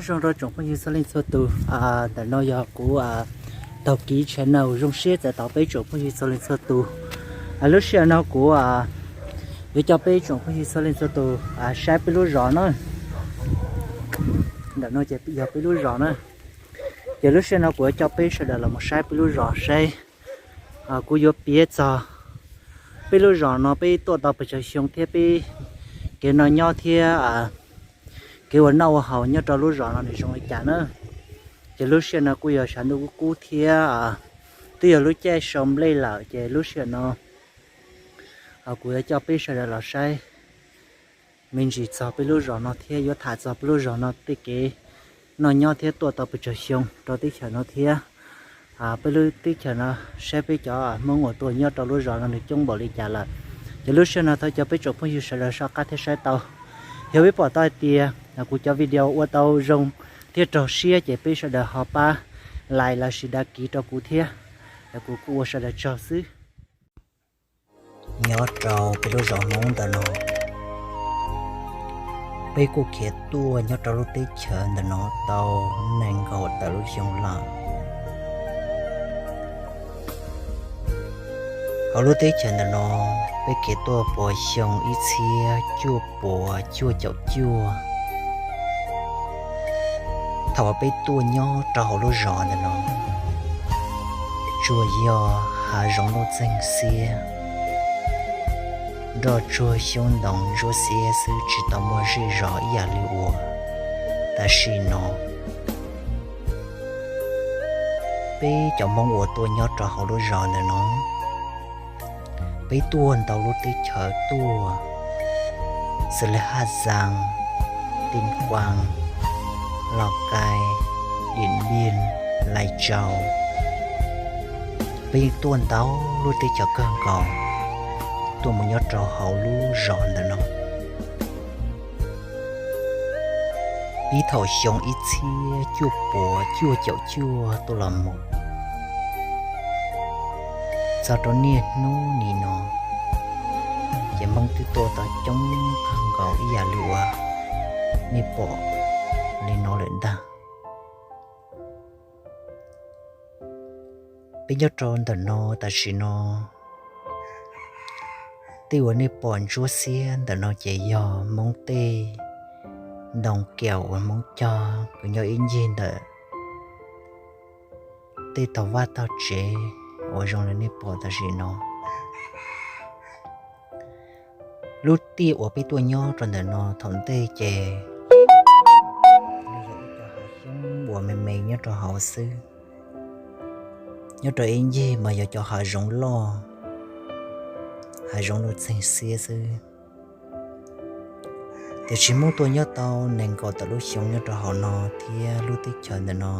Zoo rau tsoom phooj ywg txhua leej txhua tus, ntawm no yog kuv Taug Kiv channel, zoo siab txais tos peb tsoom phooj ywg txhua leej txhua tus. Lub sij hawm no kuv yuav coj peb tsoom phooj ywg txhua leej txhua tus saib peb lub zos na. Ntawm no ces yog peb lub zos na. Ces lub sij hawm no kuv yuav coj peb sawv daws los mus saib peb lub zos seb kuv yuav piav txog peb lub zos no peb tuaj tau pes tsawg xyoo thiab peb kev noj nyob thiab kev ua noj ua haus nyob rau lub zos no nws zoo li cas na. Ces lub sij hawm no kuj yog tshav ntuj kub kub thiab twb yog lub caij sau nplej lawm, ces lub sij hawm no kuv yuav coj peb sawv daws los saib me ntsis txog peb lub zos no thiab yuav tham txog peb lub zos no tej kev noj nyob thiab tuaj tau pes tsawg xyoo rau teb chaws no thiab peb lub teb chaws no, saib peb cov Hmoob uas tuaj nyob rau lub zos no nws coob npaum li cas lawm. Ces lub sij hawm no thov cov peb tsoom phooj ywg sawv daws soj qab thiab saib tau. Yog peb pom tau hais tias kuv cov video ua tau zoo thiab raug siab ces peb sawv daws ho pab like lossis đăng ký rau kuv thiab, kuv kuj ua sawv daws tsaug xwb. Nyob rau peb lub zos Hmoob ntawm no, peb kuj khiav tuaj nyob rau lub teb chaws ntawm no tau nees nkaum tawm lub xyoo lawm. Hauv lub teb chaws ntawm no peb khiav tuaj puas xyoo ib txhiab cuaj puas cuaj caum cuaj. Thaum uas peb tuaj nyob rau hauv lub zos ntawm no, tsuas yog hav zoov nuj txeeg xiab, nroj tsuag xyoob ntoo ntsuab xiab xwb, tsis tau muaj zej zos ib yam li uas tam sim no. Peb cov Hmoob uas tuaj nyob rau hauv lub zos ntawm no, peb tuaj ntau lub teb chaws tuaj, xws li Haj Zaas, Tin Kuang, Los Kais, Diam Npiam, Lais Tsau. Peb yeej tuaj ntau lub teb chaws kawg nkaus tuaj mus nyob rau hauv lub zos ntawm no. Pib thaum xyoo ib txhiab cuaj puas cuaj caum cuaj tuaj los mus txog rau niaj hnub nim no, ces Hmoob twb tuaj tau coob kawg nkaus ib yam li uas nej pom li no lawm ntag. Peb nyob rau ntawm no tam sim no, tej uas nej pom ntsuab xiab ntawm no ces yog Hmoob tej ntoo kiaum uas Hmoob cog uas nyob ib ncig ntawm tej tog vaj tog tsev uas zoo li nej pom tam sim no. Lub tiaj uas peb tuaj nyob rau ntawm no thaum ntej ces yog ib cov hav xyoob uas me me nyob rau hauv xwb. Nyob rau ib ncig mas yog cov hav zoov loj, hav zoov nuj txeeg xiab xwb. Tiam sis Hmoob tuaj nyob tau nees nkaum tawm lub xyoo nyob rau hauv no thiab lub teb chaws ntawm no,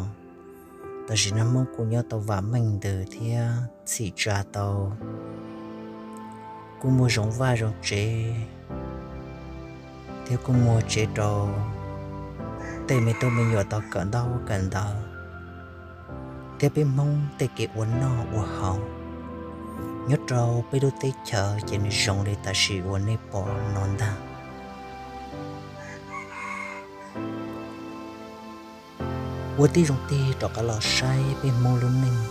tam sim no Hmoob kuj nyob tau vam meej ntws thiab txhim tsa tau, kuj muaj zoov vaj zoov tsev, thiab kuj muaj tsev rau tej me tub me nyuam tau kawm ntaub kawm ntawv, thiab peb Hmoob tej kev ua noj ua haus nyob rau peb lub teb chaws ces nws zoo li tam sim uas nej pom no ntag. Ua tib zoo tig rov qab los saib peb Hmoob lub neej,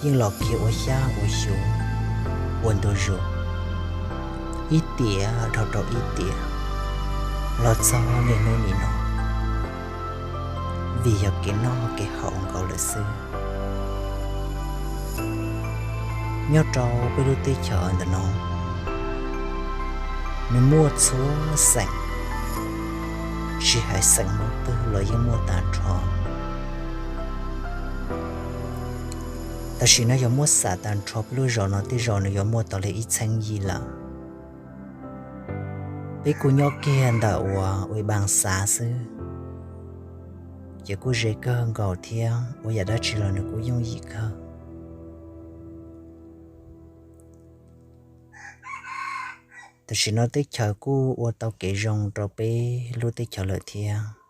yeej los kiag ua xyab ua xyu, ua ntu zus, ib tiam dhau rau ib tiam los txog niaj hnub nim no, vim yog kev noj kev haus nkaus lawm xwb. Nyob rau peb lub teb chaws ntawm no, nws muaj txhua xeem, tsis hais xeem Hmoob twg los yeej muaj tag nrho. Tam sim no yog muab xam tag nrho peb lub zos no tej zaum nws yuav muaj tau li ib txheeb yim lawm. Peb kuj nyob kiag ntawm uas ua ib npaab xav xwb, ces kuj ze kawg nkaus thiab ua yam dab tsi los nws kuj yooj yim kawg. Tam sim no teb chaws kuj ua tau kev zoo rau peb lub teb chaws lawm thiab.